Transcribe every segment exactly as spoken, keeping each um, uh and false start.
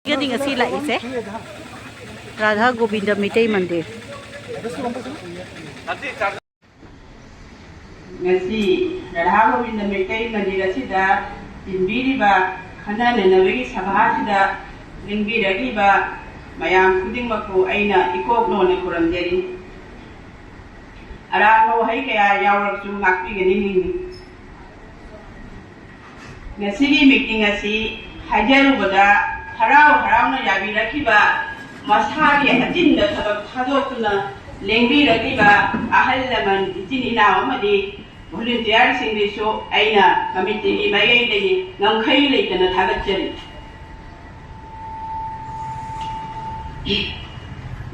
ꯒꯗꯤ ꯉꯁꯤ ꯂꯥꯛꯏꯁꯦ ꯔꯥꯙꯥ ꯒꯣꯕꯤꯟꯗ ꯃꯩꯇꯩ ꯃꯟꯗꯤꯔ꯫ ꯉꯁꯤ ꯔꯥꯙꯥ ꯒꯣꯕꯤꯟꯗ ꯃꯩꯇꯩ ꯃꯟꯗꯤꯔ ꯑꯁꯤꯗ ꯇꯤꯟꯕꯤꯔꯤꯕ ꯈꯟꯅ ꯅꯩꯅꯕꯒꯤ ꯁꯚꯥ ꯑꯁꯤꯗ ꯂꯦꯡꯕꯤꯔꯛꯂꯤꯕ ꯃꯌꯥꯝ ꯈꯨꯗꯤꯡꯃꯛꯄꯨ ꯑꯩꯅ ꯏꯀꯣꯛ ꯅꯣꯟꯅ ꯈꯨꯔꯨꯝꯖꯔꯤ꯫ ꯑꯔꯥꯟꯕ ꯋꯥꯍꯩ ꯀꯌꯥ ꯌꯥꯎꯔꯕꯁꯨ ꯉꯥꯛꯄꯤꯒꯅꯤ ꯅꯤꯡꯏ꯫ ꯉꯁꯤꯒꯤ ꯃꯤꯇꯤꯡ ꯑꯁꯤ ꯍꯥꯏꯖꯔꯨꯕꯗ ꯍꯔꯥꯎ ꯍꯔꯥꯎꯅ ꯌꯥꯕꯤꯔꯛꯈꯤꯕ, ꯃꯁꯥꯒꯤ ꯑꯆꯤꯟꯕ ꯊꯕꯛ ꯊꯥꯗꯣꯛꯇꯨꯅ ꯂꯦꯡꯕꯤꯔꯛꯂꯤꯕ ꯑꯍꯜ ꯂꯃꯟ, ꯏꯆꯤꯟ ꯏꯅꯥꯎ ꯑꯃꯗꯤ ꯚꯣꯂꯨꯟꯇꯤꯌꯥꯔꯁꯤꯡꯗꯁꯨ ꯑꯩꯅ ꯀꯃꯤꯇꯤꯒꯤ ꯃꯥꯏꯀꯩꯗꯒꯤ ꯉꯝꯈꯩ ꯂꯩꯇꯅ ꯊꯥꯒꯠꯆꯔꯤ꯫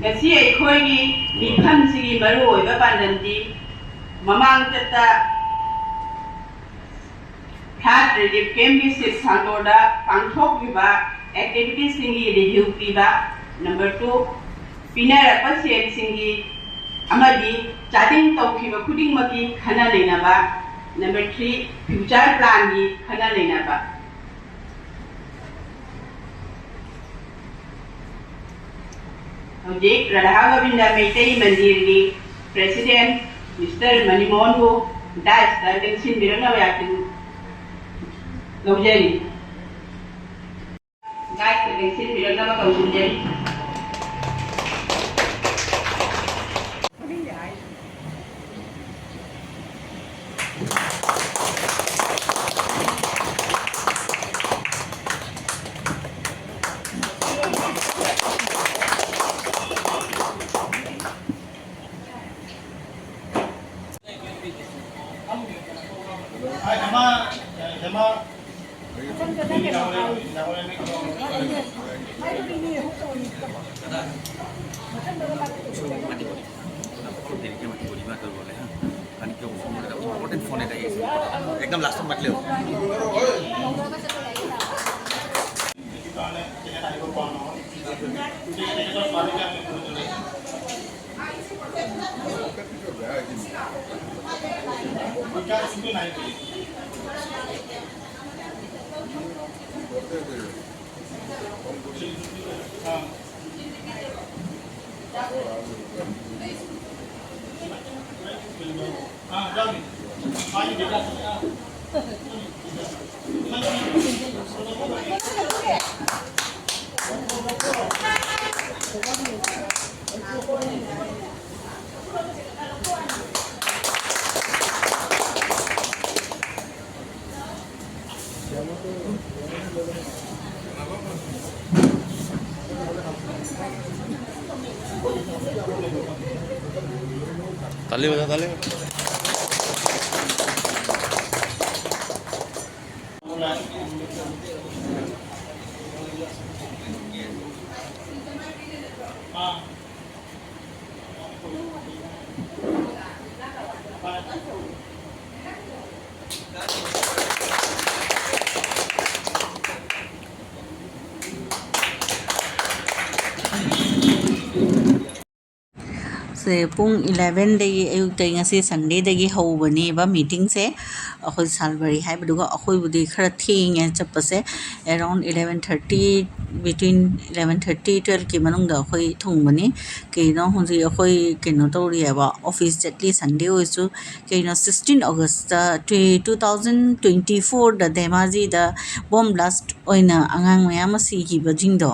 ꯉꯁꯤ ꯑꯩꯈꯣꯏꯒꯤ ꯃꯤꯐꯝꯁꯤꯒꯤ ꯃꯔꯨꯑꯣꯏꯕ ꯄꯥꯟꯗꯝꯗꯤ ꯃꯃꯥꯡ ꯆꯠꯇ ꯐ꯭ꯂꯠ ꯔꯤꯂꯤꯐ ꯀꯦꯝꯞꯀꯤ ꯁꯤꯕ ꯁꯥꯒꯣꯔꯗ ꯄꯥꯡꯊꯣꯛꯂꯤꯕ ꯑꯦꯛꯇꯤꯚꯤꯇꯤꯁꯁꯤꯡꯒꯤ ꯔꯤꯚ꯭ꯌꯨ ꯄꯤꯕ, ꯅꯝꯕꯔ ꯇꯨ, ꯄꯤꯅꯔꯛꯄ ꯁꯦꯜꯁꯤꯡꯒꯤ ꯑꯃꯗꯤ ꯆꯥꯗꯤꯡ ꯇꯧꯈꯤꯕ ꯈꯨꯗꯤꯡꯃꯛꯀꯤ ꯈꯟꯅ ꯅꯩꯅꯕ, ꯅꯝꯕꯔ ꯊ꯭ꯔꯤ, ꯐ꯭ꯌꯨꯆꯔ ꯄ꯭ꯂꯥꯟꯒꯤ ꯈꯟꯅ ꯅꯩꯅꯕ꯫ ꯍꯧꯖꯤꯛ ꯔꯥꯙꯥ ꯒꯣꯕꯤꯟꯗ ꯃꯩꯇꯩ ꯃꯟꯗꯤꯔꯒꯤ ꯄ꯭ꯔꯦꯁꯤꯗꯦꯟꯠ ꯃꯤꯁꯇꯔ ꯃꯅꯤꯃꯣꯍꯟꯕꯨ ꯗꯥꯏꯁꯇ ꯂꯦꯡꯁꯤꯟꯕꯤꯔꯛꯅꯕ ꯌꯥꯊꯪ ꯂꯧꯖꯔꯤ꯫ ꯗꯥꯏꯁꯇ ꯂꯦꯡꯁꯤꯟꯕꯤꯔꯛꯅꯕ ꯀꯧꯁꯤꯟꯖꯔꯤ꯫ একদম লাষ্টত মাতিলে হ'ব। ताली बजा, ताली। ꯁꯦ, ꯄꯨꯡ elevenꯗꯒꯤ, ꯑꯌꯨꯛꯇꯒꯤ, ꯉꯁꯤ Sundayꯗꯒꯤ ꯍꯧꯕꯅꯦꯕ meetingꯁꯦ꯫ ꯑꯩꯈꯣꯏ ꯁꯥꯜꯕꯔꯤ ꯍꯥꯏꯕꯗꯨꯒ ꯑꯩꯈꯣꯏꯕꯨꯗꯤ ꯈꯔ ꯊꯦꯡꯉꯦ ꯆꯠꯄꯁꯦ, around eleven thirty, between eleven thirty twelveꯀꯤ ꯃꯅꯨꯡꯗ ꯑꯩꯈꯣꯏ ꯊꯨꯡꯕꯅꯤ꯫ ꯀꯩꯅꯣ, ꯍꯧꯖꯤꯛ ꯑꯩꯈꯣꯏ ꯀꯩꯅꯣ ꯇꯧꯔꯤꯑꯕ, office ꯆꯠꯂꯤ, Sunday ꯑꯣꯏꯔꯁꯨ꯫ ꯀꯩꯅꯣ, sixteen Augustꯇ, twe-, two thousand twenty fourꯗ ꯙꯦꯃꯥꯖꯤꯗ bomb blast ꯑꯣꯏꯅ ꯑꯉꯥꯡ ꯃꯌꯥꯝ ꯑꯃ ꯁꯤꯈꯤꯕꯁꯤꯡꯗꯣ,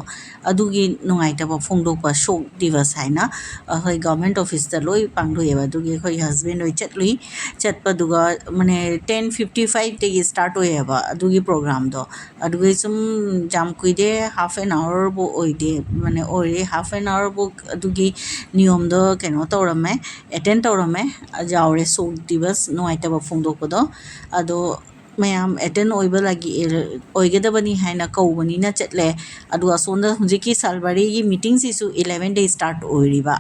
ꯑꯗꯨꯒꯤ ꯅꯨꯡꯉꯥꯏꯇꯕ ꯐꯣꯡꯗꯣꯛꯄ ꯁꯣꯛ ꯗꯤꯕꯁ ꯍꯥꯏꯅ ꯑꯩꯈꯣꯏ government officeꯇ ꯂꯣꯏ ꯄꯥꯡꯊꯣꯛꯑꯦꯕ꯫ ꯑꯗꯨꯒꯤ ꯑꯩꯈꯣꯏꯒꯤ husband ꯍꯣꯏ ꯆꯠꯂꯨꯏ꯫ ꯆꯠꯄꯗꯨꯒ, ꯃꯅꯦ, ten fifty fiveꯇꯒꯤ start ꯑꯣꯏꯌꯦꯕ ꯑꯗꯨꯒꯤ programꯗꯣ꯫ ꯑꯗꯨꯒꯤ ꯁꯨꯝ ꯌꯥꯝ ꯀꯨꯏꯗꯦ, half an hourꯕꯨ ꯑꯣꯏꯗꯦ, ꯃꯅꯦ, ꯑꯣꯏꯔꯦ, half an hourꯕꯨ ꯑꯗꯨꯒꯤ ꯅꯤꯌꯣꯝꯗꯣ ꯀꯩꯅꯣ ꯇꯧꯔꯝꯃꯦ, attend ꯇꯧꯔꯝꯃꯦ꯫ ꯌꯥꯎꯔꯦ, ꯁꯣꯛ ꯗꯤꯕꯁ, ꯅꯨꯡꯉꯥꯏꯇꯕ ꯐꯣꯡꯗꯣꯛꯄꯗꯣ꯫ ꯑꯗꯣ ꯃꯌꯥꯝ attend ꯑꯣꯏꯕ ꯂꯥꯒꯤ-, ꯑꯣꯏꯒꯗꯕꯅꯤ ꯍꯥꯏꯅ ꯀꯧꯕꯅꯤꯅ ꯆꯠꯂꯦ꯫ ꯑꯗꯨꯒ ꯑꯁꯣꯝꯗ ꯍꯧꯖꯤꯛꯀꯤ ꯁꯥꯜꯕꯥꯔꯤꯒꯤ meetingꯁꯤꯁꯨ elevenꯗꯒꯤ start ꯑꯣꯏꯔꯤꯕ,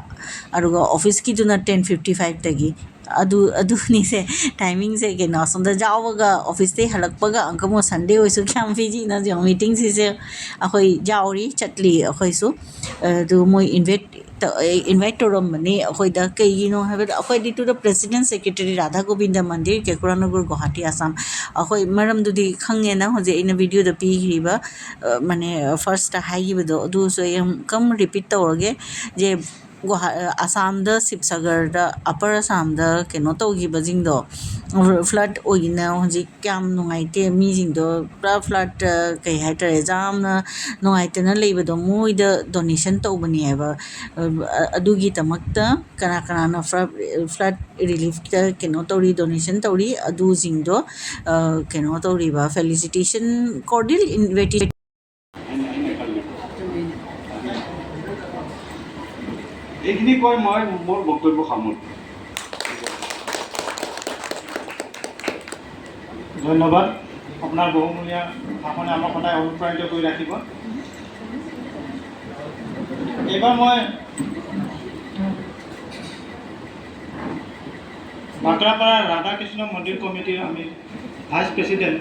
ꯑꯗꯨꯒ officeꯀꯤꯗꯨꯅ ten fifty fiveꯇꯒꯤ꯫ ꯑꯗꯨ, ꯑꯗꯨꯅꯤꯁꯦ, timingꯁꯦ꯫ ꯀꯩꯅꯣ, ꯑꯁꯣꯝꯗ ꯌꯥꯎꯕꯒ officeꯇꯒꯤ ꯍꯜꯂꯛꯄꯒ ꯑꯃꯨꯛꯀ ꯑꯃꯨꯛ Sunday ꯑꯣꯏꯁꯨ ꯀꯌꯥꯝ busyꯅꯣ ꯌꯦꯡꯉꯣ꯫ Meetingꯁꯤꯁꯦ ꯑꯩꯈꯣꯏ ꯌꯥꯎꯔꯤ, ꯆꯠꯂꯤ ꯑꯩꯈꯣꯏꯁꯨ꯫ ꯑꯗꯨ ꯃꯣꯏ invite ꯇ-, ꯑꯦ, invite ꯇꯧꯔꯝꯕꯅꯤ ꯑꯩꯈꯣꯏꯗ꯫ ꯀꯩꯒꯤꯅꯣ ꯍꯥꯏꯕꯗ, ꯑꯩꯈꯣꯏꯗꯤ to the President Secretary Radha Govinda ꯃꯟꯗꯤꯔ, ꯀꯦꯀꯨꯔꯥ ꯅꯒꯔ, ꯒꯨꯋꯥꯍꯥꯇꯤ, ꯑꯁꯥꯝ꯫ ꯑꯩꯈꯣꯏ ꯃꯔꯝꯗꯨꯗꯤ ꯈꯪꯉꯦꯅ, ꯍꯧꯖꯤꯛ ꯑꯩꯅ videoꯗ ꯄꯤꯈ꯭ꯔꯤꯕ, ꯑ, ꯃꯅꯦ, firstꯇ ꯍꯥꯏꯈꯤꯕꯗꯣ, ꯑꯗꯨꯁꯨ ꯑꯩ ꯑꯃꯨꯛꯀ ꯑꯃꯨꯛ repeat ꯇꯧꯔꯒꯦ꯫ ꯖꯦ, ꯒꯨꯍꯥ-, ꯑꯁꯥꯝꯗ ꯁꯤꯕꯁꯥꯒꯔꯗ, ꯑꯄꯔ ꯑꯁꯥꯝꯗ ꯀꯩꯅꯣ ꯇꯧꯈꯤꯕꯁꯤꯡꯗꯣ, ꯐ꯭ꯂꯠ ꯑꯣꯏꯒꯤꯅ ꯍꯧꯖꯤꯛ ꯌꯥꯝ ꯅꯨꯡꯉꯥꯏꯇꯦ꯫ ꯃꯤꯁꯤꯡꯗꯣ ꯄꯨꯔꯥ ꯐ꯭ꯂꯠ, ꯀꯩ ꯍꯥꯏꯇꯥꯔꯦ, ꯌꯥꯝꯅ ꯅꯨꯡꯉꯥꯏꯇꯅ ꯂꯩꯕꯗꯣ ꯃꯣꯏꯗ ꯗꯣꯅꯦꯁꯟ ꯇꯧꯕꯅꯦꯕ꯫ ꯑꯗꯨꯒꯤꯗꯃꯛꯇ ꯀꯅꯥ ꯀꯅꯥꯅ ꯐ꯭ꯂꯠ, ꯐ꯭ꯂꯠ ꯔꯤꯂꯤꯐꯇ ꯀꯩꯅꯣ ꯇꯧꯔꯤ, ꯗꯣꯅꯦꯁꯟ ꯇꯧꯔꯤ, ꯑꯗꯨꯁꯤꯡꯗꯣ, ꯀꯩꯅꯣ ꯇꯧꯔꯤꯕ, ꯐꯦꯂꯤꯁꯤꯇꯦꯁꯟ, ꯀꯣꯔꯗꯤꯌꯦꯜ ꯏꯟꯚꯤꯇꯦꯁꯟ এইখিনি কৈ মই মোৰ বক্তব্য সামৰিলোঁ। ধন্যবাদ। আপোনাৰ বহুমূলীয়া ভাষণে আমাক সদায় অনুপ্ৰাণিত কৰি ৰাখিব। এইবাৰ মই বাগৰাপাৰা ৰাধাকৃষ্ণ মন্দিৰ কমিটিৰ আমি ভাইচ প্ৰেচিডেণ্ট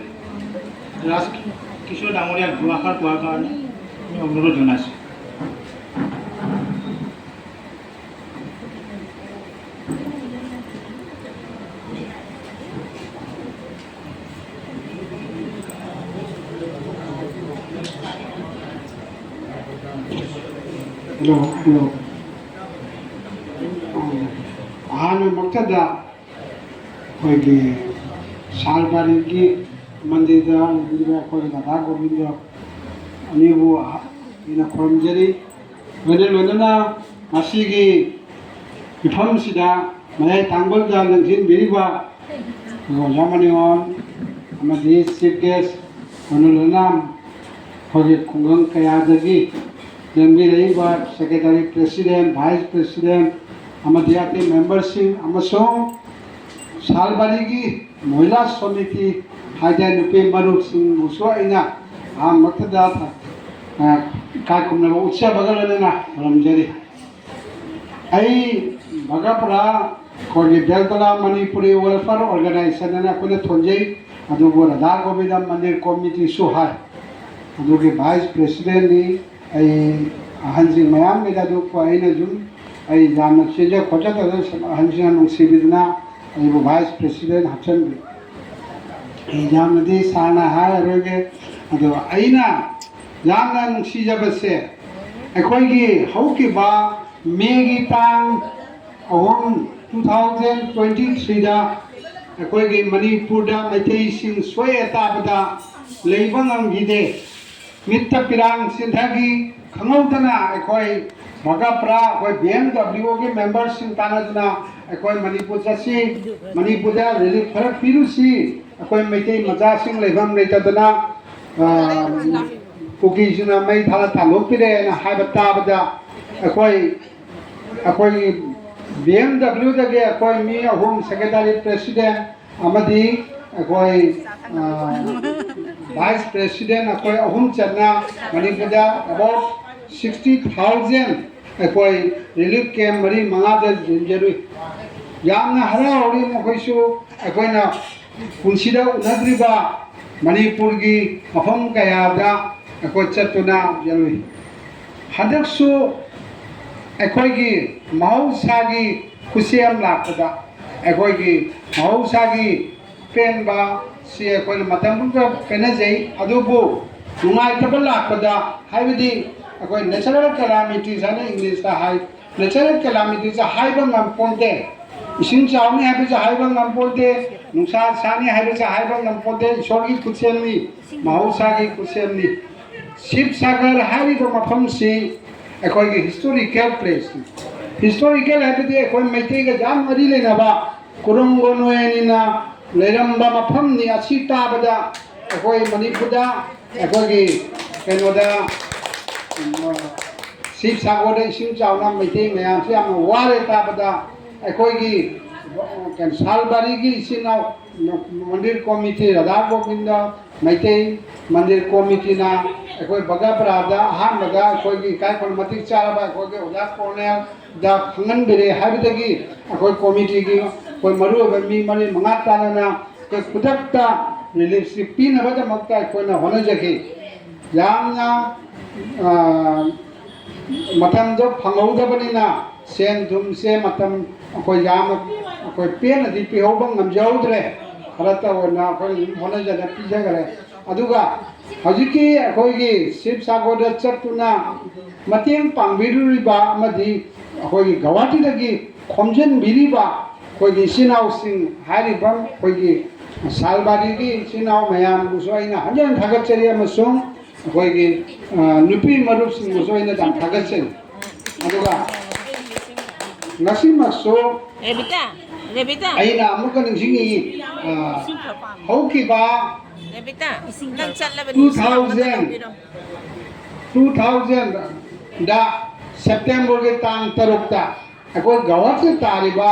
ৰাজ কিশোৰ ডাঙৰীয়াক দুআষাৰ কোৱাৰ কাৰণে আমি অনুৰোধ জনাইছোঁ। Hello, hello. ꯑꯍꯥꯟꯕꯃꯛꯇꯗ ꯑꯩꯈꯣꯏꯒꯤ ꯁꯥꯜꯕꯥꯔꯤꯒꯤ ꯃꯟꯗꯤꯔꯗ ꯂꯩꯕꯤꯔꯤꯕ ꯑꯩꯈꯣꯏꯒꯤ ꯔꯥꯙꯥ ꯒꯣꯕꯤꯟꯗ ꯑꯅꯤꯕꯨ ꯑꯩꯅ ꯈꯨꯔꯨꯝꯖꯔꯤ꯫ ꯂꯣꯏꯅ ꯂꯣꯏꯅꯅ ꯉꯁꯤꯒꯤ ꯃꯤꯐꯝꯁꯤꯗ ꯃꯌꯥꯏ ꯊꯥꯡꯕꯜꯗ ꯂꯦꯡꯁꯤꯟꯕꯤꯔꯤꯕ ꯑꯣꯖꯥ ꯃꯅꯤꯋꯥꯟ ꯑꯃꯗꯤ ꯆꯤꯐ ꯒꯦꯁ, ꯂꯣꯏꯅ ꯂꯣꯏꯅꯅ ꯑꯩꯈꯣꯏꯒꯤ ꯈꯨꯡꯒꯪ ꯀꯌꯥꯗꯒꯤ ꯂꯦꯡꯕꯤꯔꯛꯏꯕ ꯁꯦꯀ꯭ꯔꯦꯇꯔꯤ, ꯄ꯭ꯔꯦꯁꯤꯗꯦꯟ, ꯚꯥꯏꯁ ꯄ꯭ꯔꯦꯁꯤꯗꯦꯟ ꯑꯃꯗꯤ ꯑꯇꯩ ꯃꯦꯝꯕꯔꯁꯤꯡ ꯑꯃꯁꯨꯡ ꯁꯥꯜꯕꯥꯔꯤꯒꯤ ꯃꯣꯍꯤꯂꯥ ꯁꯣꯃꯤꯇꯤ ꯍꯥꯏꯗꯤ ꯅꯨꯄꯤ ꯃꯔꯨꯞꯁꯤꯡꯕꯨꯁꯨ ꯑꯩꯅ ꯑꯍꯥꯟꯕꯃꯛꯇꯗ, ꯑ, ꯏꯀꯥꯏ ꯈꯨꯝꯅꯕ ꯎꯠꯆꯕꯒ ꯂꯣꯏꯅꯅ ꯈꯨꯔꯨꯝꯖꯔꯤ꯫ ꯑꯩ ꯕꯒꯥꯄꯨꯔꯥ ꯑꯩꯈꯣꯏꯒꯤ ꯕꯦꯜꯇꯣꯂꯥ ꯃꯅꯤꯄꯨꯔꯤ ꯋꯦꯜꯐꯤꯌꯔ ꯑꯣꯔꯒꯅꯥꯏꯖꯦꯁꯟ ꯑꯅ ꯑꯩꯈꯣꯏꯅ ꯊꯣꯟꯖꯩ, ꯑꯗꯨꯕꯨ ꯔꯥꯙꯥ ꯒꯣꯕꯤꯟꯗ ꯃꯟꯗꯤꯔ ꯀꯣꯃꯤꯇꯤꯁꯨ ꯍꯥꯏ꯫ ꯑꯗꯨꯒꯤ ꯚꯥꯏꯁ ꯄ꯭ꯔꯦꯁꯤꯗꯦꯟꯅꯤ꯫ ꯑꯩ ꯑꯍꯟꯁꯤꯡ ꯃꯌꯥꯝꯒꯤꯗ ꯑꯗꯨ ꯑꯩꯅ ꯁꯨꯝ ꯑꯩ ꯌꯥꯝꯅ ꯆꯦꯟꯖ ꯈꯣꯠꯆꯗꯕ ꯑꯍꯟꯁꯤꯡꯅ ꯅꯨꯡꯁꯤꯕꯤꯗꯨꯅ ꯑꯩꯕꯨ ꯚꯥꯏꯁ ꯄ꯭ꯔꯦꯁꯤꯗꯦꯟ ꯍꯥꯞꯆꯤꯟꯕꯤ꯫ ꯑꯩ ꯌꯥꯝꯅꯗꯤ ꯁꯥꯡꯅ ꯍꯥꯏꯔꯔꯣꯏꯒꯦ꯫ ꯑꯗꯣ ꯑꯩꯅ ꯌꯥꯝꯅ ꯅꯨꯡꯁꯤꯖꯕꯁꯦ ꯑꯩꯈꯣꯏꯒꯤ ꯍꯧꯈꯤꯕ ꯃꯦꯒꯤ ꯇꯥꯡ ꯑꯍꯨꯝ, two thousand twenty three ꯗ ꯑꯩꯈꯣꯏꯒꯤ ꯃꯅꯤꯄꯨꯔꯗ ꯃꯩꯇꯩꯁꯤꯡ ꯁꯣꯏ ꯑꯇꯥꯕꯗ ꯂꯩꯕ ꯉꯝꯈꯤꯗꯦ꯫ ꯃꯤꯠꯇ ꯄꯤꯔꯥꯡ ꯆꯤꯟꯊꯈꯤ꯫ ꯈꯪꯍꯧꯗꯅ ꯑꯩꯈꯣꯏ ꯃꯒꯥꯄ꯭ꯔꯥ, ꯑꯩꯈꯣꯏ ꯕꯤ ꯑꯦꯝ ꯗꯕ꯭ꯂꯤꯎ ꯑꯣꯒꯤ ꯃꯦꯝꯕꯔꯁꯤꯡ ꯇꯥꯟꯅꯗꯨꯅ ꯑꯩꯈꯣꯏ ꯃꯅꯤꯄꯨꯔ ꯆꯠꯁꯤ, ꯃꯅꯤꯄꯨꯔꯗ ꯔꯤꯂꯤꯐ ꯈꯔ ꯄꯤꯔꯨꯁꯤ, ꯑꯩꯈꯣꯏ ꯃꯩꯇꯩ ꯃꯆꯥꯁꯤꯡ ꯂꯩꯐꯝ ꯂꯩꯇꯗꯅ, ꯑ, ꯀꯨꯀꯤꯁꯤꯅ ꯃꯩ ꯊꯥꯔ ꯇꯥꯟꯊꯣꯛꯄꯤꯔꯦꯅ ꯍꯥꯏꯕ ꯇꯥꯕꯗ, ꯑꯩꯈꯣꯏ, ꯑꯩꯈꯣꯏꯒꯤ ꯕꯤ ꯑꯦꯝ ꯗꯕ꯭ꯂꯤꯎꯗꯒꯤ ꯑꯩꯈꯣꯏ ꯃꯤ ꯑꯍꯨꯝ, ꯁꯦꯀ꯭ꯔꯦꯇꯔꯤ, ꯄ꯭ꯔꯦꯁꯤꯗꯦꯟ ꯑꯃꯗꯤ ꯑꯩꯈꯣꯏ, ꯑ, ꯚꯥꯏꯁ ꯄ꯭ꯔꯦꯁꯤꯗꯦꯟ, ꯑꯩꯈꯣꯏ ꯑꯍꯨꯝ ꯆꯠꯅ ꯃꯅꯤꯄꯨꯔꯗ about sixty thousand ꯑꯩꯈꯣꯏ ꯔꯤꯂꯤꯐ ꯀꯦꯝ ꯃꯔꯤ ꯃꯉꯥꯗ ꯌꯦꯡꯖꯔꯨꯏ꯫ ꯌꯥꯝꯅ ꯍꯔꯥꯎꯔꯤ꯫ ꯃꯈꯣꯏꯁꯨ ꯑꯩꯈꯣꯏꯅ ꯄꯨꯟꯁꯤꯗ ꯎꯅꯗ꯭ꯔꯤꯕ ꯃꯅꯤꯄꯨꯔꯒꯤ ꯃꯐꯝ ꯀꯌꯥꯗ ꯑꯩꯈꯣꯏ ꯆꯠꯇꯨꯅ ꯌꯦꯡꯂꯨꯏ꯫ ꯍꯟꯗꯛꯁꯨ ꯑꯩꯈꯣꯏꯒꯤ ꯃꯍꯧꯁꯥꯒꯤ ꯈꯨꯠꯁꯦꯝ ꯂꯥꯛꯄꯗ, ꯑꯩꯈꯣꯏꯒꯤ ꯃꯍꯧꯁꯥꯒꯤ ꯄꯦꯟꯕ ꯁꯤ ꯑꯩꯈꯣꯏꯅ ꯃꯇꯝ ꯄꯨꯝꯕꯗ ꯄꯦꯟꯅꯖꯩ꯫ ꯑꯗꯨꯕꯨ ꯅꯨꯡꯉꯥꯏꯇꯕ ꯂꯥꯛꯄꯗ, ꯍꯥꯏꯕꯗꯤ ꯑꯩꯈꯣꯏ natural calamities ꯍꯥꯏꯅ ꯏꯪꯂꯤꯁꯇ ꯍꯥꯏ, natural calamities ꯍꯥꯏꯕ ꯉꯝꯄꯣꯟꯇꯦ꯫ ꯏꯁꯤꯡ ꯆꯥꯎꯅꯤ ꯍꯥꯏꯕꯁꯨ ꯍꯥꯏꯕ ꯉꯝꯄꯣꯟꯇꯦ, ꯅꯨꯡꯁꯥ ꯁꯥꯅꯤ ꯍꯥꯏꯕꯁꯨ ꯍꯥꯏꯕ ꯉꯝꯄꯣꯟꯇꯦ, ꯏꯁꯣꯔꯒꯤ ꯈꯨꯠꯁꯦꯝꯅꯤ, ꯃꯍꯧꯁꯥꯒꯤ ꯈꯨꯠꯁꯦꯝꯅꯤ꯫ ꯁꯤꯕ ꯁꯥꯒꯔ ꯍꯥꯏꯔꯤꯕ ꯃꯐꯝꯁꯤ ꯑꯩꯈꯣꯏꯒꯤ historical placeꯅꯤ꯫ Historical ꯍꯥꯏꯕꯗꯤ ꯑꯩꯈꯣꯏ ꯃꯩꯇꯩꯒ ꯌꯥꯝ ꯃꯔꯤ ꯂꯩꯅꯕ, ꯀꯣꯔꯣꯡꯒꯣꯟ ꯅꯣꯌꯦꯟꯅ ꯂꯩꯔꯝꯕ ꯃꯐꯝꯅꯤ꯫ ꯑꯁꯤ ꯇꯥꯕꯗ ꯑꯩꯈꯣꯏ ꯃꯅꯤꯄꯨꯔꯗ ꯑꯩꯈꯣꯏꯒꯤ ꯀꯩꯅꯣꯗ, ꯎꯝ, ꯁꯤꯕ ꯁꯥꯒꯔꯗ ꯏꯁꯤꯡ ꯆꯥꯎꯅ ꯃꯩꯇꯩ ꯃꯌꯥꯝꯁꯤ ꯌꯥꯝꯅ ꯋꯥꯔꯦ ꯇꯥꯕꯗ꯫ ꯑꯩꯈꯣꯏꯒꯤ, ꯑ, ꯀꯩꯅꯣ, ꯁꯥꯜꯕꯥꯔꯤꯒꯤ ꯏꯆꯤꯟ ꯏꯅꯥꯎ ꯃꯟꯗꯤꯔ ꯀꯣꯃꯤꯇꯤ, ꯔꯥꯙꯥ ꯒꯣꯕꯤꯟꯗ ꯃꯩꯇꯩ ꯃꯟꯗꯤꯔ ꯀꯣꯃꯤꯇꯤꯅ ꯑꯩꯈꯣꯏ ꯕꯒꯥꯄꯔꯥꯗ ꯑꯍꯥꯟꯕꯗ ꯑꯩꯈꯣꯏꯒꯤ ꯏꯀꯥꯏ ꯈꯨꯝꯅꯕ ꯃꯇꯤꯛ ꯆꯥꯔꯕ ꯑꯩꯈꯣꯏꯒꯤ ꯑꯣꯖꯥ ꯀꯣꯔꯅꯦꯜꯗ ꯈꯪꯍꯟꯕꯤꯔꯦ꯫ ꯍꯥꯏꯕꯗꯒꯤ ꯑꯩꯈꯣꯏ ꯀꯣꯃꯤꯇꯤꯒꯤ ꯑꯩꯈꯣꯏ ꯃꯔꯨꯑꯣꯏꯕ ꯃꯤ ꯃꯔꯤ ꯃꯉꯥ ꯇꯥꯟꯅꯅ ꯑꯩꯈꯣꯏ ꯈꯨꯗꯛꯇ ꯔꯤꯂꯤꯐꯁꯤ ꯄꯤꯅꯕꯒꯤꯗꯃꯛꯇ ꯑꯩꯈꯣꯏꯅ ꯍꯣꯠꯅꯖꯈꯤ꯫ ꯌꯥꯝꯅ, ꯑ, ꯃꯇꯝꯗꯣ ꯐꯪꯍꯧꯗꯕꯅꯤꯅ ꯁꯦꯟ ꯊꯨꯝꯁꯦ ꯃꯇꯝ ꯑꯩꯈꯣꯏ ꯌꯥꯝꯅ ꯑꯩꯈꯣꯏ ꯄꯦꯟꯅꯗꯤ ꯄꯤꯍꯧꯕ ꯉꯝꯖꯍꯧꯗ꯭ꯔꯦ꯫ ꯈꯔꯇ ꯑꯣꯏꯅ ꯑꯩꯈꯣꯏꯅ ꯑꯗꯨꯝ ꯍꯣꯠꯅꯖꯅ ꯄꯤꯖꯈ꯭ꯔꯦ꯫ ꯑꯗꯨꯒ ꯍꯧꯖꯤꯛꯀꯤ ꯑꯩꯈꯣꯏꯒꯤ ꯁꯤꯕꯁꯥꯒꯔꯗ ꯆꯠꯇꯨꯅ ꯃꯇꯦꯡ ꯄꯥꯡꯕꯤꯔꯨꯔꯤꯕ ꯑꯃꯗꯤ ꯑꯩꯈꯣꯏꯒꯤ ꯒꯧꯍꯥꯇꯤꯗꯒꯤ ꯈꯣꯝꯖꯤꯟꯕꯤꯔꯤꯕ ꯑꯩꯈꯣꯏꯒꯤ ꯏꯆꯤꯟ ꯏꯅꯥꯎꯁꯤꯡ, ꯍꯥꯏꯔꯤꯕ ꯑꯩꯈꯣꯏꯒꯤ ꯁꯥꯜꯕꯥꯔꯤꯒꯤ ꯏꯆꯤꯟ ꯏꯅꯥꯎ ꯃꯌꯥꯝꯕꯨꯁꯨ ꯑꯩꯅ ꯍꯟꯖꯟ ꯊꯥꯒꯠꯆꯔꯤ, ꯑꯃꯁꯨꯡ ꯑꯩꯈꯣꯏꯒꯤ, ꯑ, ꯅꯨꯄꯤ ꯃꯔꯨꯞꯁꯤꯡꯕꯨꯁꯨ ꯑꯩꯅ ꯌꯥꯝ ꯊꯥꯒꯠꯆꯔꯤ꯫ ꯑꯗꯨꯒ ꯉꯁꯤꯃꯛꯁꯨ ꯔꯦꯕꯤꯇꯥ, ꯔꯦꯕꯤꯇꯥ꯫ ꯑꯩꯅ ꯑꯃꯨꯛꯀ ꯅꯤꯡꯁꯤꯡꯉꯤ, ꯑ, ꯍꯧꯈꯤꯕ ꯔꯦꯕꯤꯇꯥ, ꯅꯪ ꯆꯠꯂꯕꯅꯤ, two thousand, ꯂꯧꯕꯤꯔꯣ꯫ Two thousand ꯗ ꯁꯦꯞꯇꯦꯝꯕꯔꯒꯤ ꯇꯥꯡ ꯇꯔꯨꯛꯇ ꯑꯩꯈꯣꯏ ꯒꯧꯍꯥꯇꯤꯗ ꯇꯥꯔꯤꯕ